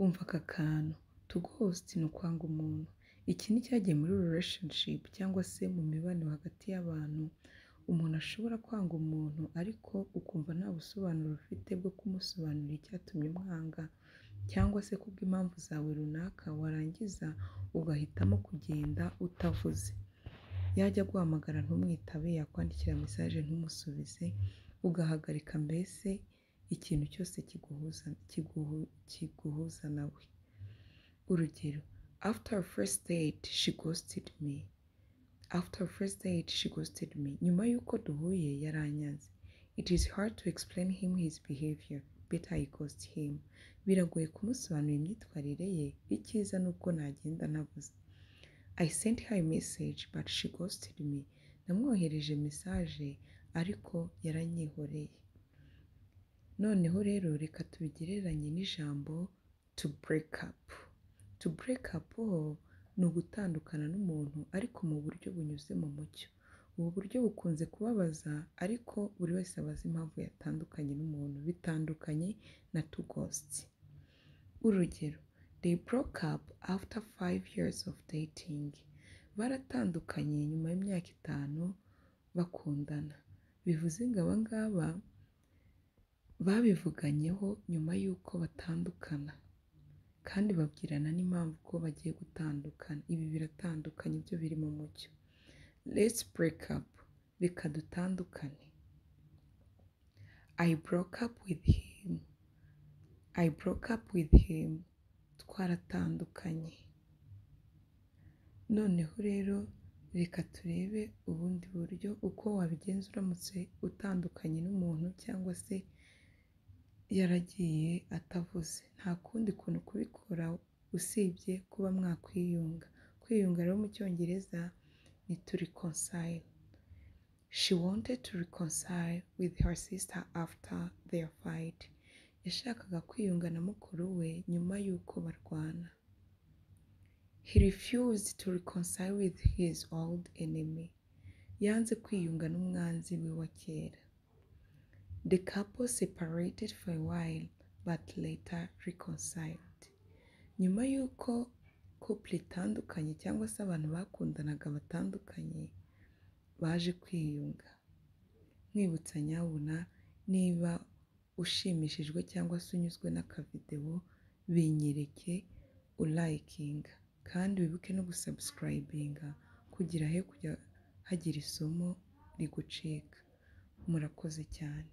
Umva aka kantu: to ghost ni ukwanga umuntu. Iki ni cyagiye muri relationship cyangwa se mu mibanire hagati y'abantu. Umuntu ashobora kwanga umuntu, ariko ukumva nta busobanuro ufite bwo kumusobanurira icyatumye umwanga, cyangwa se kubw'impamvu zawe runaka, warangiza ugahitamo kugenda utavuze. Yajya guhamagara ntumwitabe, yakwandikira message ntumusubize, ugahagarika mbese ikintu cyose kiguhuza nawe. Urugero: "After our first date, she ghosted me." "After our first date, she ghosted me." Nyuma y'uko duhuye yaranyanze. "It is hard to explain him his behavior. Better I ghost him." Biragoye kumusobanurira imyitwarire ye, icyiza ni uko nagenda ntavuze. "I sent her a message, but she ghosted me." Namwohereje message ariko yaranyihoreye. Noneho rero reka tubigereranye n'ijambo to break up. To break up ho ni ugutandukana n'umuntu, ariko mu buryo bunyuze mu mucyo. Ubu buryo bukunze kubabaza, ariko buri wese aba azi impamvu yatandukanye n'umuntu, bitandukanye na to ghost. Urugero: "They broke up after 5 years of dating." Baratandukanye nyuma y'imyaka 5 bakundana. Bivuze ngo aba ngaba babivuganyeho nyuma y'uko batandukana, kandi babwirana n'impamvu ko bagiye gutandukana. Ibi biratandukanye, ibyo biri mu mucyo. "Let's break up." Reka dutandukane. "I broke up with him." "I broke up with him." Twaratandukanye. Noneho rero reka turebe ubundi buryo uko wabigenza uramutse utandukanye n'umuntu cyangwa se yaragiye atavuze. Nta kundi kuntu kubikora usibye kuba mwakwiyunga. Kwiyunga rero mu Cyongereza ni to reconcile. "She wanted to reconcile with her sister after their fight." Yashakaga kwiyunga na mukuru we nyuma y'uko barwana. "He refused to reconcile with his old enemy." Yanze kwiyunga n'umwanzi we wa kera. "The couple separated for a while but later reconciled." Nyuma y'uko couple itandukanye cyangwa se abantu bakundanaga batandukanye, baje kwiyunga. Nkwibutsa nyabuna, niba ushimishijwe cyangwa se unyuzwe n'akavidewo, binyereke urayikinga, kandi wibuke no gusubscribinga kugira he kujya hagira isomo rigucika. Murakoze cyane.